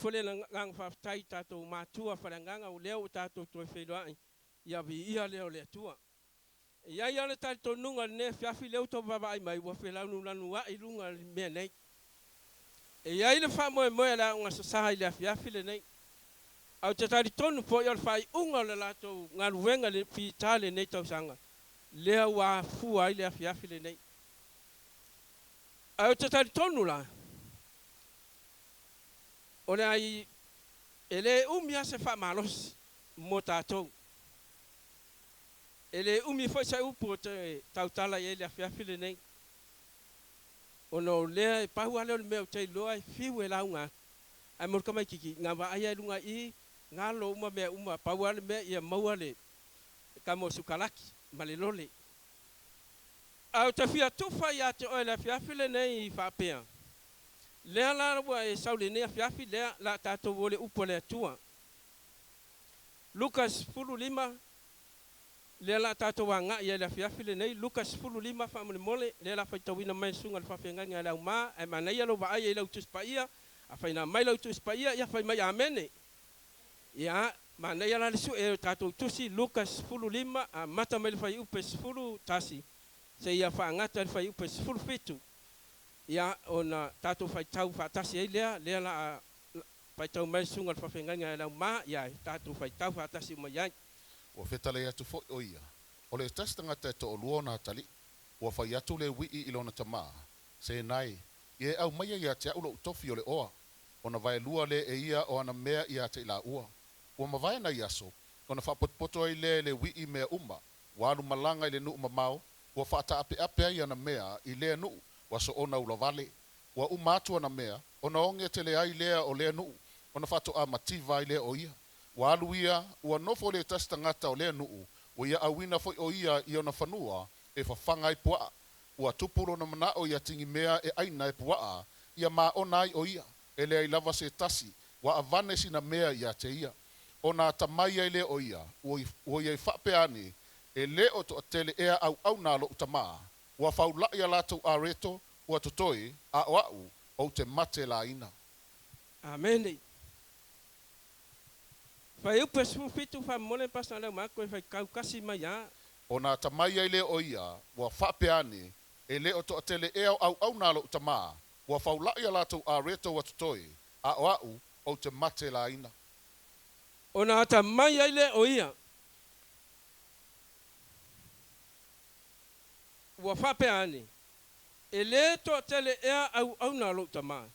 Fo le agaga faafetai i tatou matua faaleagaga o lea ua tatou toe feiloai ia viia lea o le Atua. E i ai lava le talitonuga i lenei afiafi lea ua outou vaavaai mai ua felanulanuai i luga o le mea nei. E i ai le faamoemoe a le Aoga Sasa i le afiafi lenei, ae ou te talitonu foi o le faaiuga o le latou galuega i le fita i lenei tausaga lea ua afua ai le afiafi lenei. Ae ou te talitonu la, o le a e le umi lava se faamalosi mo tatou. E le umi foi se upu ou te tautala i ai i le afiafi lenei, ona o lea e pau lava lea o le mea ou te iloa e fiu e lauga atu, ae mo le tamaitiiti, na vaai lava i luga i i, galo uma mea uma, pau lava le mea ia maua le kamo o sukalaki ma le lole. Ae ou te fia tufa ia te oe i le afiafi lenei faapea, lea la ua e sau i lenei afiafi, lea la a tatou o i le upu a le Atua. Luka 15, lea la a tatou agai ai i le afiafi lenei, Luka 15 faamolemole, lea la a faitauina mai e le Susuga i le Faafeagaiga ia Leauma, ae manaia lou vaai ai i lau Tusi Paia, afai na aumai lau Tusi Paia, ia fai mai Amene. Ia, manaia la le sue o tatou tusi, Luka 15, amata mai le fuaiupu 11 seia faagata i le fuaiupu 17, ia, ona tatou faitau faatasi ai lea, lea la a faitau mai le Susuga i le Faafeagaiga ia Leauma, ia, tatou faitau faatasi uma i ai. Ua fetalai atu foi o ia, o le tasi tagata e toalua ona atalii, ua fai atu le uii i lona tamā, Senai, ia e aumaia ia te a'u lo'u tofi o le oa. Ona vaelua lea e ia o ana mea ia te i laua. Ua mavae nai aso, ona faapotopoto ai lea e le uii mea uma, ua alu malaga i le nuu mamao, ua faataapeape ai ana mea i lea nuu, ua soona ulavale. Ua uma atu ana mea, ona oge tele ai lea o lea nuu, ona faatoa mativa ai lea o ia. Ua alu ia, ua nofo le tasi tagata o lea nuu, ua ia auina foi o ia i ona fanua e fafaga ai puaa. Ua tupu lona manao ia tigimea e aina e puaa, ia maona ai o ia, e leai lava se tasi, ua avane sina mea ia te ia. Ona atamai ai lea o ia, ua ia i faapea ane, E le o toatele ea auauna a lo'u tamā, ua faula'i a latou areto, ua totoe, a o a'u, ou te mate laina. Amene. Fuaiupu e 17 faamolemole Pastor Leaumaku e faitau kasi mai a. Ona atamai ai lea o ia, ua faapea ane, E le o toatele ea o auauna a lo'u tamā, ua faula'i a latou areto ua totoe, a o a'u, ou te mate laina. Ona atamai ai lea o ia, ua faapea ane, E le toatele ea auauna a lou tamā,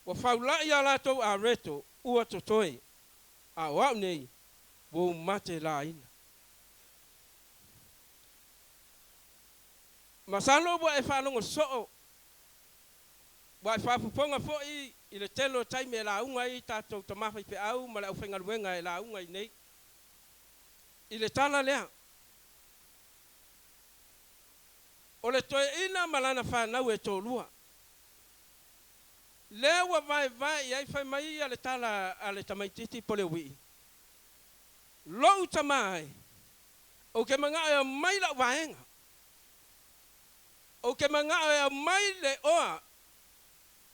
ua faula'i a latou areto ua totoe, a o a'u nei, ua ou mate laina. Masalo ua e faalogo soo, ua e faafofoga foi i le tele o taimi e lauga ai tatou tama faifeau ma le aufaigaluega e lauga i nei i le tala lea. O le toeaina ma lana fanau e toalua. Lea ua vaevae i ai fai mai ia le tala a le tamaititi po o le uii, Lou tama e, ou te manao e aumai lau vaega. Ou te manao e aumai le oa.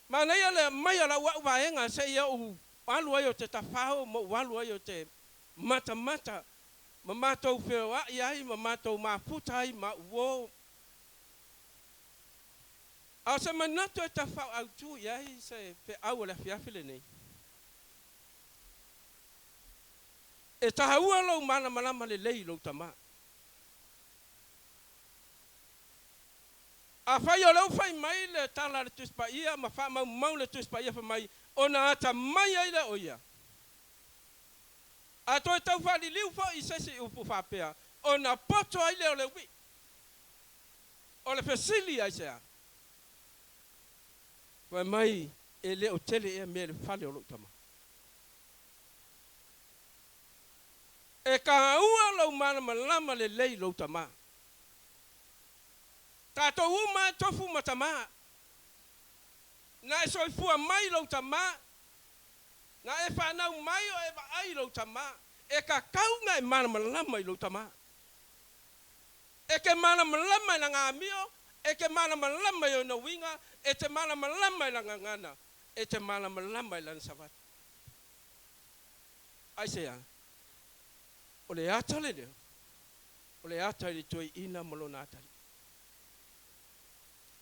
Manaia le aumai o lau au vaega seia ou alu ai ou te tafao ma ou alu ai ou te matamata ma matou feoai ai ma matou mafuta ai ma au uo. A o se manatu e tafao autu i ai se feau o le afiafi lenei, e taua lou malamalama lelei i lou tama. Afai o lea ua fai mai le tala a le Tusi Paia ma faamaumau le Tusi Paia fai mai, ona atamai ai lea o ia. A toe tau faaliliu foi i se isi upu faapea, ona poto ai lea o le uii. O le fesili aisea? Fai mai, E le o tele ea mea i le fale o lou tama. E taua lou malamalama lelei i lou tama. Tatou uma e tofu ma tama. Na e soifua mai lou tama, na e fanau mai o e vaai i lou tama, e tatau na e malamalama i lou tama. E te malamalama i lana amio, e te malamalama i ona uiga, e te malamalama i lana gagana, e te malamalama i lana savali. Aisea? O le ata lea, o le ata i le toeaina ma lona atalii.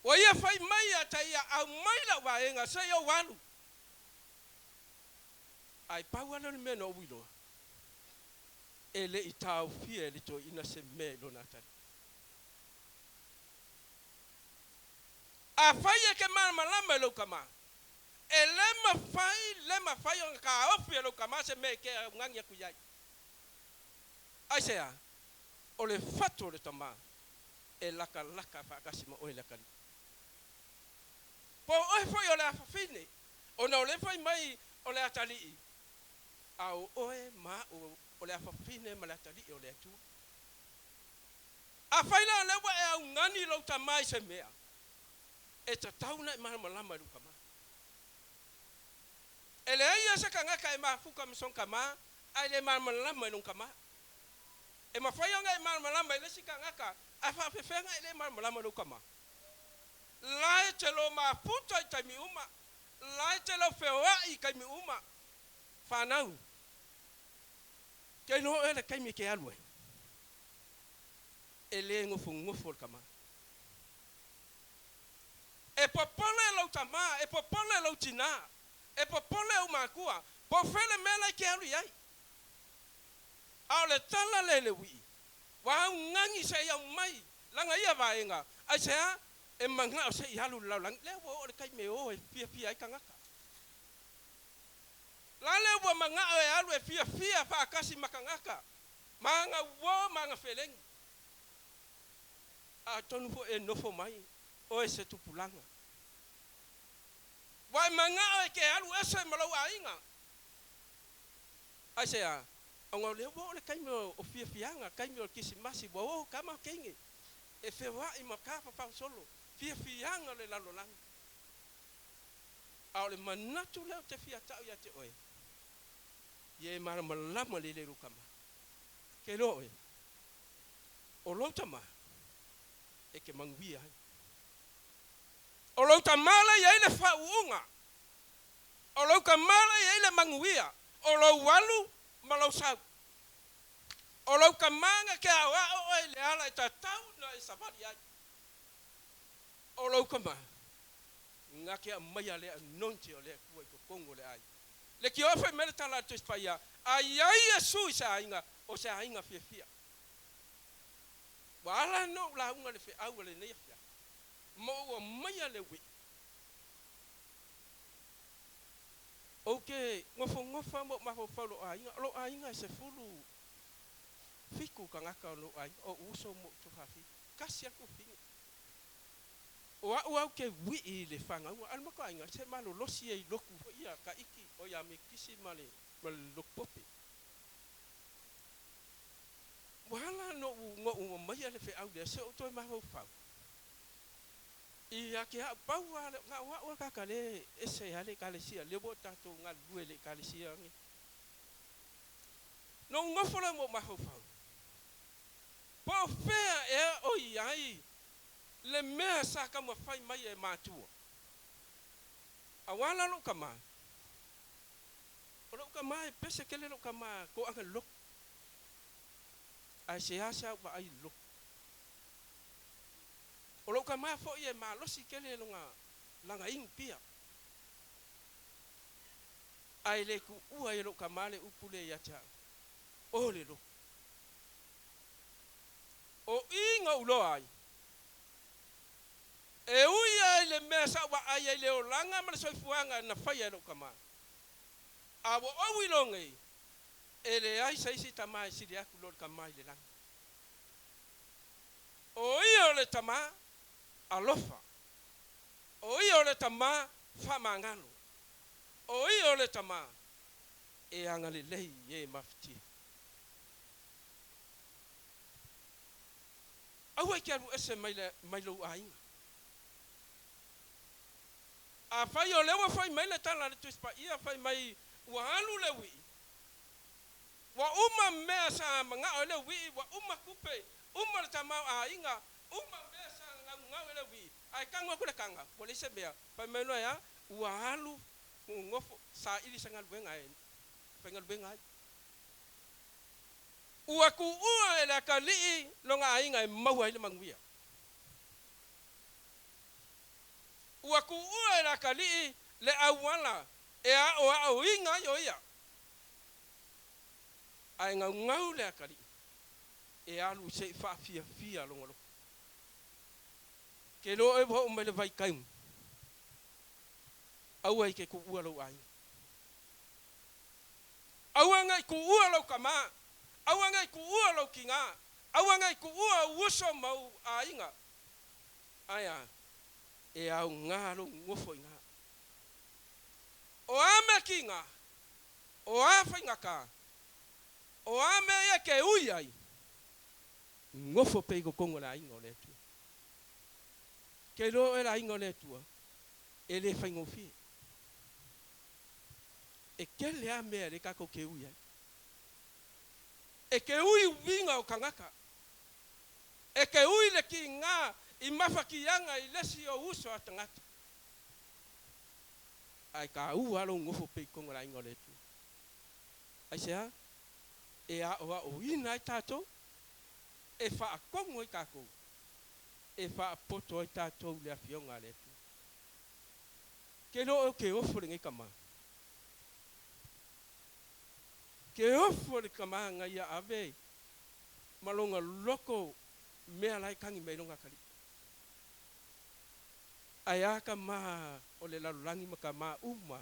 Ua ia fai mai ia te ia, Aumai lau vaega se i ou alu. Ae pau lava lea o le mea na ou iloa, e le i taofia e le toeaina se mea i lona atalii. Afai e te malamalama i lou tama, e le mafai, le mafai ona taofi e lou tama se mea e te augani atu i ai. Aisea? O le fatu o le tama e latalata faatasi ma oe le atalii. Po o oe foi o le afafine, ona o lea fai mai o le atalii, a o oe ma a'u o le afafine ma le atalii o le Atua. Afai la o lea ua e augani lou tama i se mea, e tatau ona e malamalama i lou tama. E leai lava se tagata e mafuta ma sona tama ae le malamalama i lona tama. E mafai ona e malamalama i le isi tagata ae faapefea ona e le malamalama i lou tama? La e te lo mafuta i taimi uma, la e te lo feoai i taimi uma. Fanau, ke iloa oe le taimi e te alu ai, e le nofonofo le tama. E popole lou tama, e popole lou tinā, e popole ou matua, po o fea le mea la e te alu i ai. A o le tala lea i le uii, ua augani se i aumai lana ia vaega, aisea? E manao se i alu i le lalolagi, lea ua oo i le taimi e o e fiafia ai tagata. La lea ua manao e alu e fiafia faatasi ma tagata, ma ana uo ma ana felegi. Atonu foi e nofo mai oe se tupulaga. Ua e manao e te alu ese ma lou aiga. Aisea? Ona o lea ua oo le taimi o fiafiaga, taimi o le Kisimasi, ua o tama teine e feoai ma tafafao solo, fiafiaga o le lalolagi. A o le manatu lea ou te fia tau ia te oe, ia e malamalama lelei i lou tama. Ke iloa oe, o lou tama e te manuia ai. O lou tama la e i ai le faauuga, o lou tama la e i ai le manuia, o lou alu ma lou sau. O lou tama na te aoao oe i le ala e tatau ona e savali ai. O lou tama na te aumaia le anointing o le Atua i totonu o le aiga. Le tioe fai mai le tala a le Tusi Paia, A i ai Iesu i se aiga, o se aiga fiafia. Ua ala ona ou lauga i le feau a lenei afiafi, ma ou aumaia le uiʻi. Ou te nofonofo ma ou mafaufau i lou aiga. O lou aiga e 17 tagata o lou aiga, o ou uso ma ou tuafafine. Tasi lava le tuafafine. O a'u au ke ui'i i le fanauga a le matou aiga, se malolosi ai lotu foi ia Taiti, o ia Metotisi ma le lotu Pope. Ua ala ona ou aumaia le feau lea, se i ou toe mafaufau ia te a'u, pau lava lea, na o a'u lava tagata lea e ese ai le Ekalesia, lea ua tatou galulue i le Ekalesia nei. Na ou nofo lea ma ou mafaufau, po o fea ea o i ai le mea sa taumafai mai e matua. Aua la lou tama, o lou tama e pese tele lou tama toaga i le lotu. Ae seasea ou vaai i le lotu. O lou tama foi e malosi tele lona lana inu pia. Ae le tuua ai e lou tama le upu lea ia te au, o le lotu. O i na ou iloa ai, e ui lava i le mea sa ou vaai ai i le olaga ma le soifuaga na faia e lou tama, a ua ou iloa nei, e leai se isi tama e sili atu i lo le tama i le lagi. O ia o le tama alofa, o ia o le tama faamagalo, o ia o le tama e agalelei i e mafatia. Aua e te alu ese mai le mai lou aiga. Afai o lea ua fai mai le tala a le Tusi Paia fai mai ua alu le uii, ua uma mea sa manao ai le uii, ua uma tupe, uma le tamaoaiga, uma mea sa gaugau ai le uii, ae tago atu le taga, ua leai se mea, fai mai loa e a? Ua alu nonofo saili se galuega e faigaluega ai. Ua tuua e le atalii lona aiga e maua ai le manuia. Ua tuua e le atalii le auala e aoaoina ai o ia. Ae naunau le atalii e alu se i faafiafia lona loto. Ke iloa oe ua oo mai le vaitaimi, aua e te tuua lou aiga. Aua ne i tuua lou tama, aua ne i tuua lou tina, aua ne i tuua ou uso ma ou aiga. Ae a? E aoga lou nofo i ina. O a mea tiga, o a faigata, o a mea ia e te ui ai, nofo pea i totonu o le aiga o le Atua. Ke iloa oe le aiga o le Atua, e le faigofie. E tele lava mea lea tatou te ui ai. E te ui uiga o tagata. E te ui le tiga i mafatiaga i le isi ou uso a tagata. Ae taua lava lou nofo pea i totonu o le aiga o le Atua. Aisea? E aoaoina ai tatou, e faatonu ai tatou, e faapoto ai tatou i le Afioga a le Atua. Ke iloa oe ou te ofo i lenei tama. Ke ofo i le tama na ia ave ma lona loto mea la e tagi mai ai lona atalii. Ae a tama o le lalolagi ma tama uma,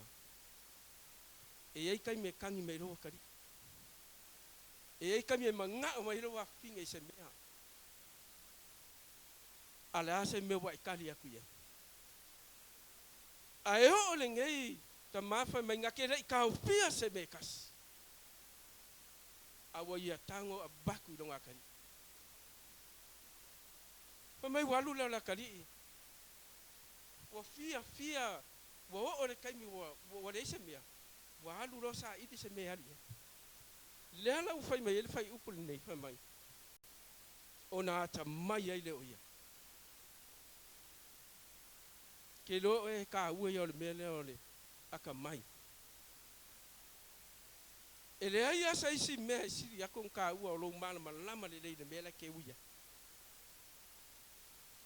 e i ai taimi e tagi mai ai lou atalii. E i ai taimi e manao mai ai lou afafine i se mea. A o le a se mea ua e tali atu i ai? Ae oo lenei tama fai mai na te le i taofia se mea e tasi, a ua ia tago avatu i lona atalii. Fai mai ua alu lea o le atalii, ua fiafia, ua oo i le taimi ua ua leai se mea, ua alu loa saili se mea e alu i ai. Lea la ua fai mai ai le fuaiupu lenei, fai mai, ona atamai ai lea o ia. Ke iloa oe e taua ia o le mea lea o le atamai. E leai lava se isi mea e sili atu ona taua o lou malamalama lelei i le mea la e te ui ai.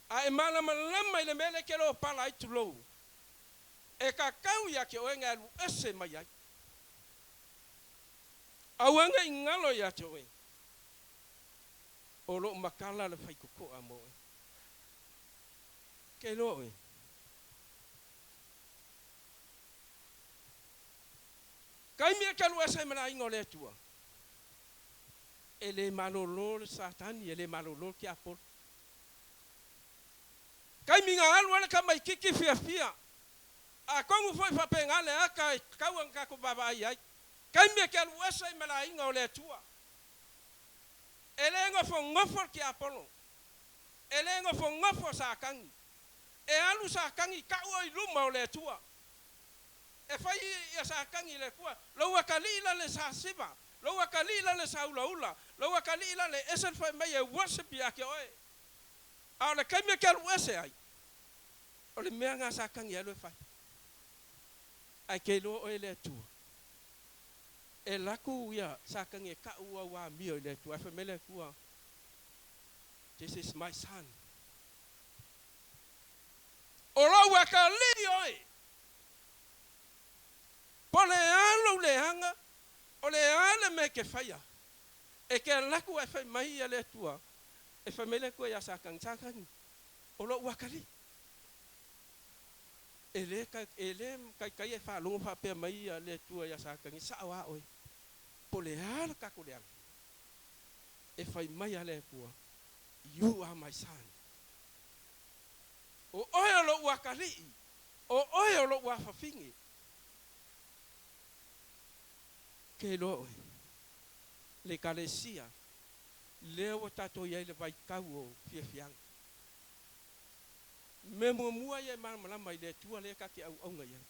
A e malamalama i le mea lea e te lopala ai tulou, e tatau ia te oe ona e alu ese mai ai. Aua ne i galo ia te oe, o lo o matala le faitotoa mo oe. Ke iloa oe. Taimi e te alu ese ai ma le aiga o le Atua, e le malolo le Satani, e le malolo le tiapolo. Taimi na alu ai le tamaititi fiafia, atonu foi faapena le ata e tatau ona tatou vaavaai ai. Taimi e te alu ese ai ma le aiga o le Atua, e le nofonofo le tiapolo, e le nofonofo Satani. E alu Satani tau oe i luma o le Atua. E fai ia Satani i le Atua, Lou atalii la le sa siva, lou atalii la le sa ulaula, lou atalii la le ese le fai mai e worship ia te oe. A o le taimi e te alu ese ai, o le mea lena a Satani e alu e fai. Ae te iloa oe e le Atua. E alu atu ia Satani e tau au amio i le Atua, ae fai mai le Atua, This is my son. O lou atalii oe. Po o le a lou leaga, o le a le mea e te faia, e te alu atu ae fai mai ia le Atua, e fai mai le Atua ia Satani, Satani, o lou atalii. E le, e le taitai e faalogo faapea mai ia le Atua ia Satani, sao a oe. Po o le a le tatou leaga, e fai mai lava le Atua, You are my son. O oe o lou atalii, o oe o lou afafine. Ke iloa oe, le Ekalesia, lea ua tatou i ai i le vaitau o fiafiaga. Mea muamua ia e malamalama i le Atua lea ta te auauna i ai.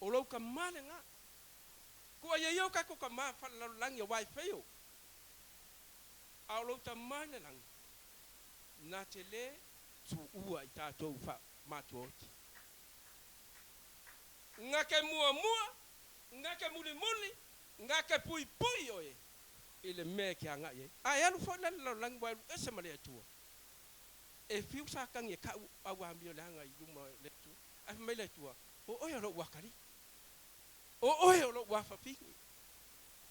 O lou tama lena. Tuuaia ia o tatou tama faalelalolagi aua e fail. A o lou tama i le lagi, na te le tuua i tatou faamatuaoti. Na te muamua, na te mulimuli, na te puipui oe. I le mea e ke agai ai. A e alu foi la i le lalolagi ua e alu ese ma le Atua. E fiu Satani e kau au amioleaga i luma o le Atua. Ae fai mai le Atua, O oe o lou atalii. O oe o lou afafine.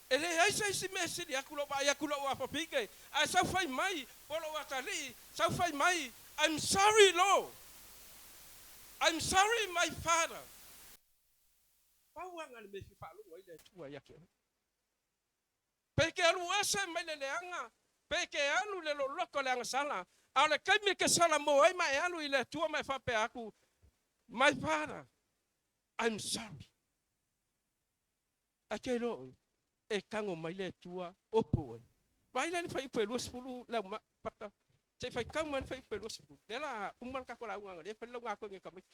E leai se isi mea e sili atu lou vaai atu i lou afafine, ae sau fai mai po o lou atalii, sau fai mai, I'm sorry Lord, I'm sorry my father. Pau aga le mea e fia faalogo ai le Atua ia te oe. Pe e te alu ese mai le leaga, pe e te alu i le loloto o le agasala, a o le taimi e te salamo ai ma e alu i le Atua ma e faapea atu, My father, I'm sorry. Ae te iloa oe, e tago mai le Atua opo oe. Vaai la i le fuaiupu e 20 le au pata, se i faitau mai le fuaiupu e 20. Lea la uma le tatou lauga analeila, fai le lauga atoa i nai tamaiti.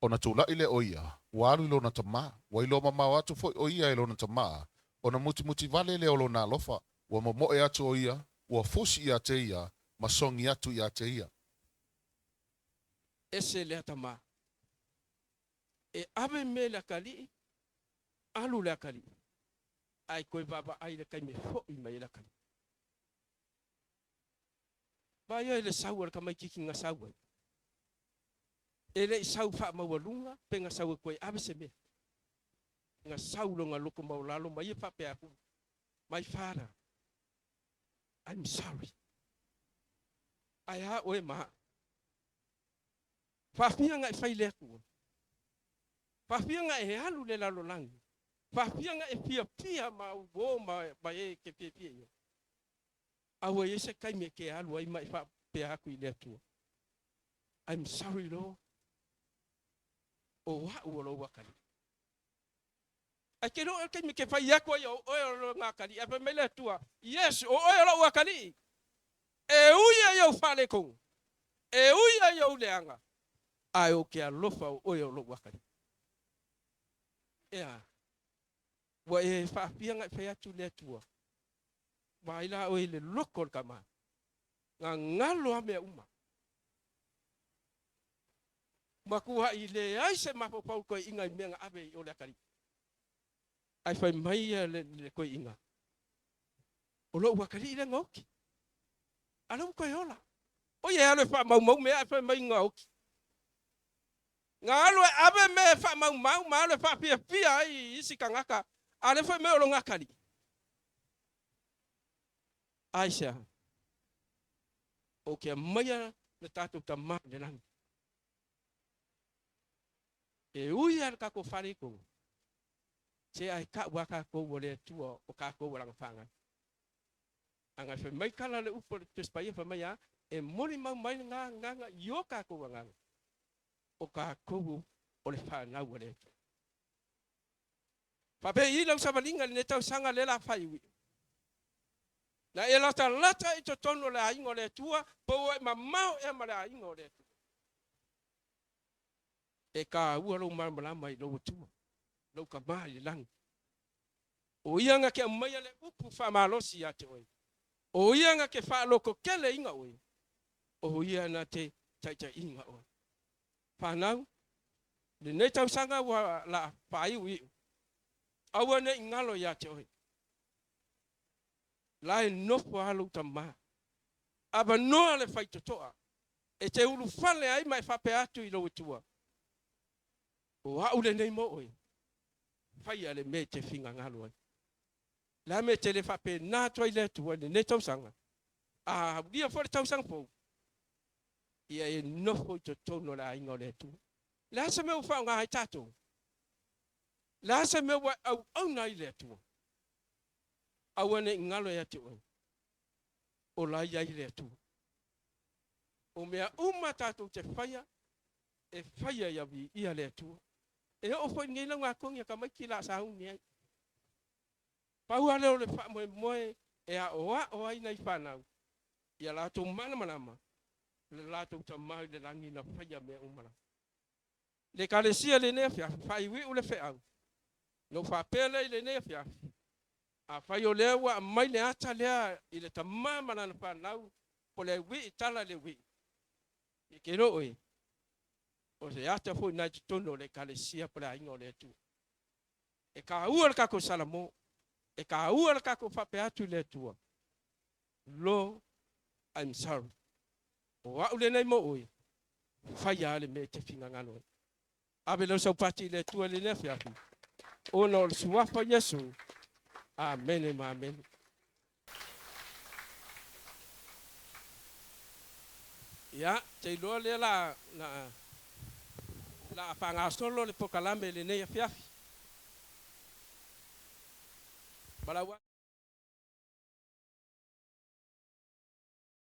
Ona tula'i lea o ia, ua alu i lona tamā, ua iloa mamao atu foi o ia e lona tamā, ona mutimuti vale lea o lona alofa, ua momo'e atu o ia, ua fusi iā te ia, ma sogi atu iā te ia. Ese lea tamā. E ave mea i le atalii, alu le atalii, ae toe vaavaai i le taimi e fo'i mai ai le atalii. Vaai oe i le sau a le tamaitiiti na sau ai. E le i sau faamaualuga pe na sau e toe ave se mea. Na sau lona loto maualalo ma ia faapea atu, My father, I'm sorry. Ae a oe ma a'u? Faafia na e fai le Atua? Faafia na e alu i le lalolagi? Faafia na e fiafia ma au uō ma e e te fiafia i ai? A ua i ai se taimi e te alu ai ma e faapea atu i le Atua, I'm sorry Lord, o a'u o lou atalii. Ae te iloa oe o le taimi e te fai atu ai o oe o lona atalii, ae fai mai le Atua, Yes, o oe o lou atalii, e ui ai ou faaletonu, e ui ai ou leaga, ae ou te alofa o oe o lou atalii. Ea, ua e faafia na e fai atu i le Atua, vaai la oe i le loko o le tama, gagalo a mea uma. Matuai leai se mafaufau toeaina i mea na ave i o le atalii. Ae fai mai ia le toeaina, O lou atalii lea na oti, a lea ua toe ola. O ia e alu e faamaumau mea ae fai mai na oti. Na alu e ave mea e faamaumau ma alu e faafiafia ai i isi tagata, a lea fai mai o lona atalii. Aisea? Ou te aumaia le tatou Tama i le lagi. E ui lava i le tatou faaletonu, se ae tau lava tatou o le Atua o tatou o Lana fanau. Ana fai mai tala le upu a le Tusi Paia fai mai a, e molimau mai lena agaga i o tatou agaga, o tatou o le fanau a le Atua. Faapei lau savaliga i lenei tausaga lea la faaiuiu. Na e latalata i totonu o le aiga o le Atua, po ua e mamao ea ma le aiga o le Atua. E taua lou malamalama i lou Atua, lou Tama i le lagi. O Ia na te aumaia le upu faamalosi ia te oe. O Ia na te faalototeleina oe. O Ia na te taitaiina oe. Fanau, lenei tausaga ua la faaiuiu, aua ne i galo ia te oe. La e nofo lava lou tama. Avanoa le faitotoa e te ulufale ai ma e faapea atu i lou Atua, O a'u lenei mo oe, faia le mea e te finagalo ai. Le a mea e te le faapena atu ai le Atua i lenei tausaga, a aulia foi le tausaga fou, ia e nofo i totonu o le aiga o le Atua. Le a se mea ua faaaoga ai tatou? Le a se mea ua e auauna ai i le Atua? Aua ne i galo ia te oe, o la e i ai le Atua. O mea uma tatou te faia, e faia ia viia le Atua. E oo foi i lenei lauga togi a tamaiti la sauni ai. Pau lava lea o le faamoemoe e aoao ai nai fanau ia latou malamalama le latou Tama i le lagi na faia mea uma la. Le Ekalesia i lenei afiafi, faaiuiu le feau, na ou faapea lea i lenei afiafi, afai o lea ua aumai le ata lea i le tama ma lana fanau po le uii tala i le uii, e te iloa oe, o se ata foi lena i totonu o le Ekalesia po le aiga o le Atua. E taua le tatou Salamo. E taua le tatou faapea atu i le Atua, Lord, I'm sorry. O au lenei mo oe, faia lava le mea e te finagalo ai. Ave lau saupati i le Atua i lenei afiafi, ona o le Suafa o Iesu. Amene ma amene. Ia, te iloa lea la na la faagasolo le pokalame i lenei afiafi. Valaau